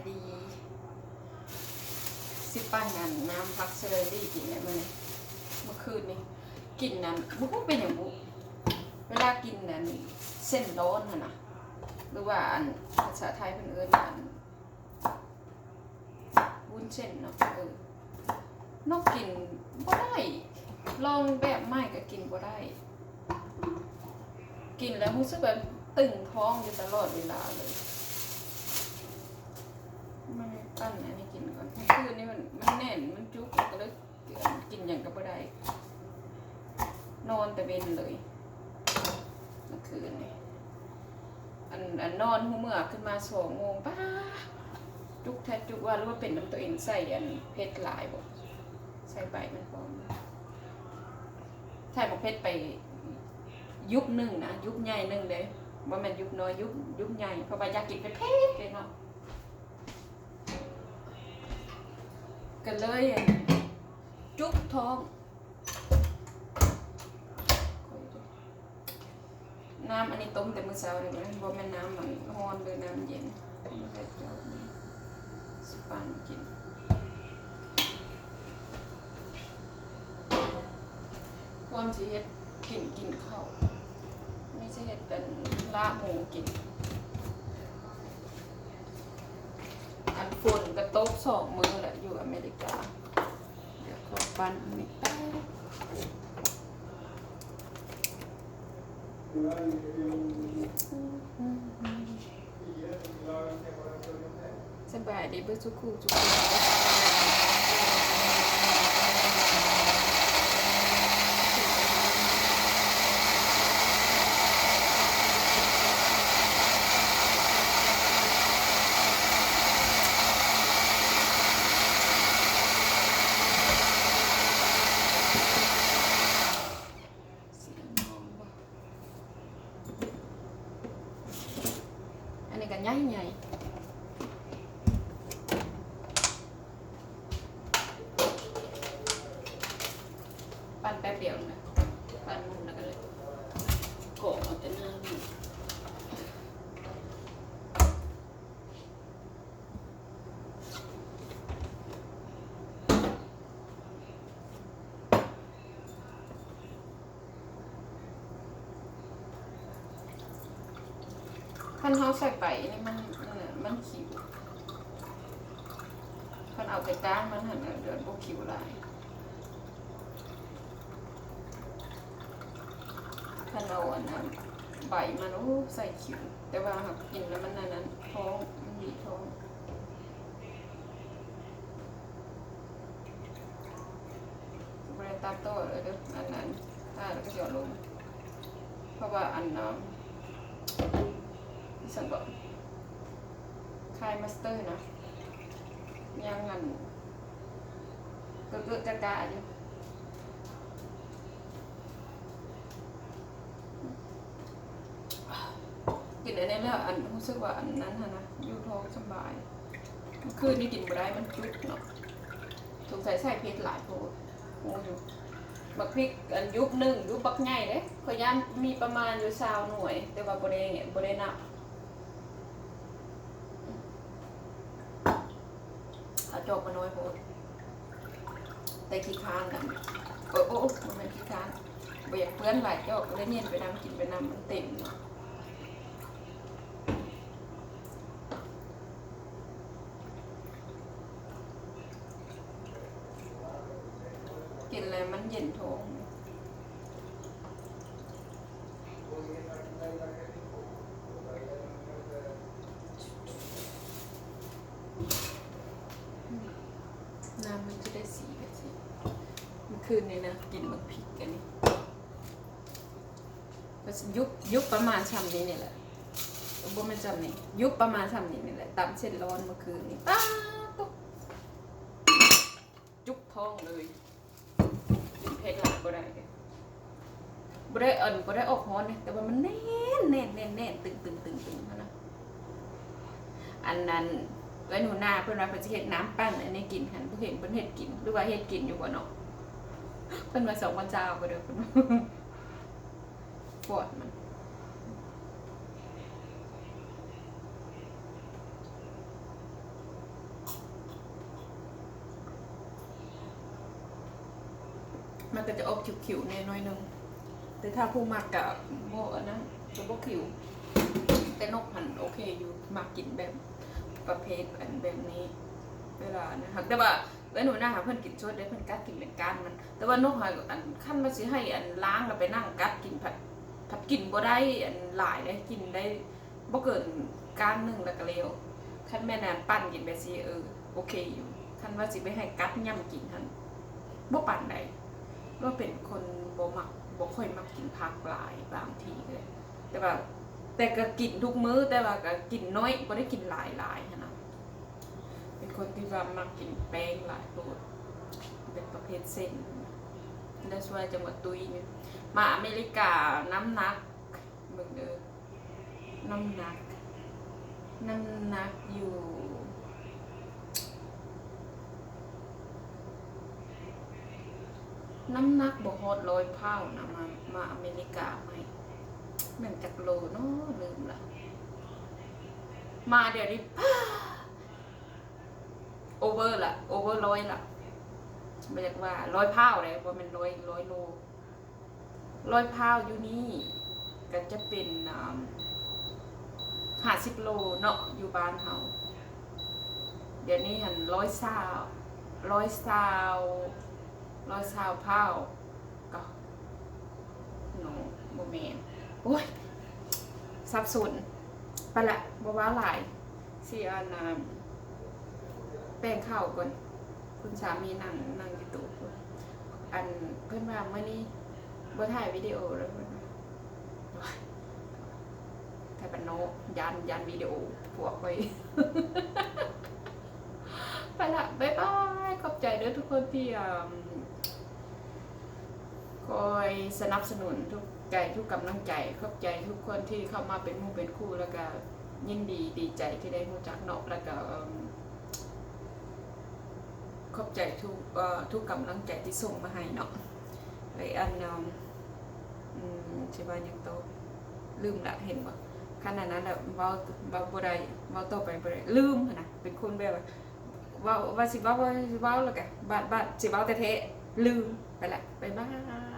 ດີ ຊິປັ່ນອັນນ້ຳຜັກເຊີຣີກິນແຫຼະມື້ນີ້. ເມື່ອຄືນນີ້ກິນນັ້ນ ບໍ່ຮູ້ເປັນຫຍັງບຸ ເວລາກິນອັນເສັ້ນຮ້ອນຫັ້ນນະ ຫຼືວ່າອັນພາສາໄທເພິ່ນເອີ້ນວ່າອັນ ວຸ້ນເສັ້ນເນາະ ເອີ ນ້ອງກິນບໍ່ໄດ້ ລອງແບບໃໝ່ກໍກິນບໍ່ໄດ້ ກິນແລ້ວຮູ້ສຶກວ່າຕຶງທ້ອງຢູ່ຕະຫຼອດເວລາເລີຍ. ມາປັ່ນອັນນີ້ກິນກ່ອນ ເມື່ອຄືນນີ້ມັນ ມັນແໜ້ນ ມັນຈຸກ ກໍເລີຍ ກິນຫຍັງກໍບໍ່ໄດ້ ນອນແຕ່ເວັນເລີຍເມື່ອຄືນນີ້. ອັນ ອັນນອນຮູ້ເມື່ອຂຶ້ນມາສອງໂມງ ປ້າ ຈຸກແທ້ຈຸກວ່າ ຫຼືວ່າເປັນນຳຕົວເອງໃສ່ອັນເຜັດຫຼາຍບໍ ໃສ່ໃບມັນພ້ອມ ໃສ່ໝາກເຜັດໄປຢຸບໜຶ່ງນະ ຢຸບໃຫຍ່ໜຶ່ງເດ້ ບໍ່ແມ່ນຢຸບນ້ອຍ ຢຸບ ຢຸບໃຫຍ່ ເພາະວ່າຢາກກິນເຜັດໆເດ້ເນາະ. ກໍເລີຍຈຸກທ້ອງ. ນ້ຳອັນນີ້ຕົ້ມແຕ່ມື້ເຊົ້ານີ້ ບໍ່ແມ່ນນ້ຳມັນຮ້ອນ ຫຼືນ້ຳເຢັນ ຊິປັ່ນກິນ. ຄວາມຊິເຮັດກິນ ກິນເຂົ້າ ນີ້ຊິເຮັດເປັນລາບໝູກິນ. ອັນຝົນກໍຕົກສອງມື້ແລ້ວຢູ່ອາເມລິກາ. ດຽວຂໍປັ່ນອັນນີ້ແປັບ. ສະບາຍດີເບິດສູ່ຄູ່ສູ່ຄົນເດີ. ອັນນີ້ກໍໃຫຍ່ໆ ປັ່ນແປັບດຽວນະ ປັ່ນໝົດແລ້ວກໍເລີຍກອງເອົາແຕ່ໜ້າມັນ. ຄັນເຮົາໃສ່ໄປນີ້ມັນ ມັນ ມັນຂິວ ຄັນເອົາແຕ່ກ້າງມັນຫັ້ນນະ ດຽວບໍ່ຂິວຫຼາຍ. ຄັນເອົາອັນນັ້ນ ໃບມັນ ໂອ້ ໃສ່ຂິວ ແຕ່ວ່າຫາກກິນແລ້ວມັນອັນນັ້ນ ທ້ອງ ມັນດີທ້ອງ. ບໍ່ໄດ້ຕັດຕໍ່ເລີຍເດີ ອັນນັ້ນ ຖ້າແລ້ວກໍຊິເອົາລົງ ເພາະວ່າອັນນັ້ນ ອີຫຍັງເກາະ ຄາຍມາສເຕີນະ ຍັງອັນ ເກີະໆກະໆຢູ່. ກິນອັນນີ້ແລ້ວ ອັນ ຮູ້ສຶກວ່າອັນນັ້ນຫັ້ນນະ ຢູ່ທ້ອງສະບາຍ. ມື້ຄືນນີ້ກິນບໍ່ໄດ້ ມັນຈຸກເນາະ ສົງໄສໃສ່ເຜັດຫຼາຍໂພດ. ໂອ້ ໝາກພິກ ອັນ ຢຸບໜຶ່ງ ຢຸບບັກໃຫຍ່ເດ້ ຂ້ອຍຢ້ານມີປະມານຢູ່ຊາວໜ່ວຍ ແຕ່ວ່າບໍ່ໄດ້ ບໍ່ໄດ້ນັບ. ເອົາຈອກມານ້ອຍໂພດ ແຕ່ຂີ້ຄ້ານກັນ ໂອ້ ໂອ້ ບໍ່ແມ່ນຂີ້ຄ້ານ ບໍ່ຢາກເປື້ອນຫຼາຍຈອກ ກໍເລີຍເຫງັນໄປນຳ ກິນໄປນຳ ມັນເຕັມເນາະ. ກິນແລ້ວມັນເຢັນທ້ອງ. ນ້ຳມັນຈະໄດ້ສີແບບຊີ້. ມື້ຄືນນີ້ນະ ກິນໝາກພິກອັນນີ້ ກໍຢຸບ ຢຸບປະມານຊ່ຳນີ້ນີ້ແຫຼະ ບໍ່ແມ່ນຊ່ຳນີ້ ຢຸບປະມານຊ່ຳນີ້ນີ້ແຫຼະ ຕຳເສັ້ນຮ້ອນມື້ຄືນນີ້ ປາດໂທ້ ຈຸກທ້ອງເລີຍ. ກິນເຜັດຫຼາຍບໍ່ໄດ້ເດ້ ບໍ່ໄດ້ ອັນ ບໍ່ໄດ້ອອກຮ້ອນເດ້ ແຕ່ວ່າມັນແໜ້ນໆໆໆ ຕຶງໆໆໆຫັ້ນນະ. ອັນນັ້ນ ເອື້ອຍໜູນາເພິ່ນວ່າເພິ່ນຊິເຮັດນ້ຳປັ່ນອັນນີ້ກິນຫັ້ນ ບໍ່ເຫັນເພິ່ນເຮັດກິນ ຫຼືວ່າເຮັດກິນຢູ່ບໍ່ເນາະ. ເພິ່ນວ່າສອງພັນຊາວບໍ່ເດີ ເພິ່ນວ່າ ປອດມັນ. ມັນກໍຈະອອກຂິວໆແດ່ໜ້ອຍໜຶ່ງ ແຕ່ຖ້າຜູ້ມັກກໍບໍ່ອັນນັ້ນ ກໍບໍ່ຂິວ. ແຕ່ນົກຫັ້ນໂອເຄຢູ່ ມັກກິນແບບປະເພດອັນແບບນີ້ ເວລານັ້ນ. ຫາກແຕ່ວ່າເອື້ອຍໜູນາຫາເພິ່ນກິນສົດເດ້ ເພິ່ນກັດກິນເປັນກ້ານມັນ. ແຕ່ວ່ານົກຫາ ອັນ ຄັນວ່າຊິໃຫ້ອັນລ້າງແລ້ວໄປນັ່ງກັດກິນ ພັດ ພັດກິນບໍ່ໄດ້ອັນຫຼາຍເດ້ ກິນໄດ້ ບໍ່ເກີນກ້ານໜຶ່ງແລ້ວກໍແລ້ວ. ຄັນແມ່ນອັນປັ່ນກິນແບບຊີ້ ເອີ ໂອເຄຢູ່. ຄັນວ່າຊິໄປໃຫ້ກັດຫຍ້ຳກິນຫັ້ນ ບໍ່ປານໃດ. ວ່າເປັນຄົນບໍ່ມັກ ບໍ່ຄ່ອຍມັກກິນຜັກຫຼາຍບາງທີເລີຍ. ແຕ່ວ່າ ແຕ່ກໍກິນທຸກມື້ ແຕ່ວ່າກໍກິນໜ້ອຍ ບໍ່ໄດ້ກິນຫຼາຍໆຫັ້ນນະ. ເປັນຄົນທີ່ວ່າມັກກິນແປ້ງຫຼາຍໂພດ ແບບປະເພດເສັ້ນ. That's why ຈັ່ງວ່າຕຸ້ຍນີ້. ມາອາເມລິການ້ຳໜັກ ເບິ່ງເດີ ນ້ຳໜັກ ນ້ຳໜັກຢູ່ ນ້ຳໜັກບໍ່ຮອດຮ້ອຍພາວນະ ມາ ມາອາເມລິກາໃໝ່ ແມ່ນຈັກໂລເນາະ ລືມລະ. ມາດຽວນີ້ ໂອເວີລະ ໂອເວີຮ້ອຍລະ ບໍ່ຢາກວ່າ ຮ້ອຍພາວເດ້ ບໍ່ແມ່ນຮ້ອຍ ຮ້ອຍໂລ. ຮ້ອຍພາວຢູ່ນີ້ກໍຈະເປັນ ອ່າ ຫ້າສິບໂລເນາະ ຢູ່ບ້ານເຮົາ. ດຽວນີ້ຫັ້ນ ຮ້ອຍຊາວ ຮ້ອຍຊາວ ຮ້ອຍຊາວພາວ ກໍ ໂນ ບໍ່ແມ່ນ ໂອ້ຍ ສັບສົນ. ໄປລະ ບໍ່ເວົ້າຫຼາຍ ຊິອັນ ອ່າ ແປງເຂົ້າກ່ອນ. ຄຸນສາມີນັ່ງ ນັ່ງຢູ່ໂຕະພຸ້ນ. ອັນ ເພິ່ນວ່າມື້ນີ້ບໍ່ຖ່າຍວິດີໂອແລ້ວ ເພິ່ນວ່າ ໂອ້ຍ ໄທບ້ານນອກ ຢ້ານ ຢ້ານວິດີໂອພວກຂ້ອຍ. ໄປລະ ບາຍບາຍ. ຂອບໃຈເດີທຸກຄົນທີ່ ອ່າ ຄອຍສະໜັບສະໜູນທຸກໃຈ ທຸກກຳລັງໃຈ. ຂອບໃຈທຸກຄົນທີ່ເຂົ້າມາເປັນໝູ່ເປັນຄູ່ ແລ້ວກະຍິນດີ ດີໃຈທີ່ໄດ້ຮູ້ຈັກເນາະ ແລ້ວກະ ເອີ່ມ ຂອບໃຈທຸກ ເອີ່ ທຸກກຳລັງໃຈທີ່ສົ່ງມາໃຫ້ເນາະ. ແລະ ອັນ ອືມ ຊິວ່າຫຍັງຕໍ່ ລືມລະ ເຫັນບໍ່? ຂະໜາດນັ້ນລະ ເວົ້າ ເວົ້າບໍ່ໄດ້ ເວົ້າຕໍ່ໄປບໍ່ໄດ້ ລືມຫັ້ນນະ. ເປັນຄົນແບບວ່າ ເວົ້າ ວ່າຊິເວົ້າ ວ່າຊິເວົ້າ ແລ້ວກະບາດ ບາດຊິເວົ້າແທ້ໆ ລືມໄປລະ. ບາຍບາຍ.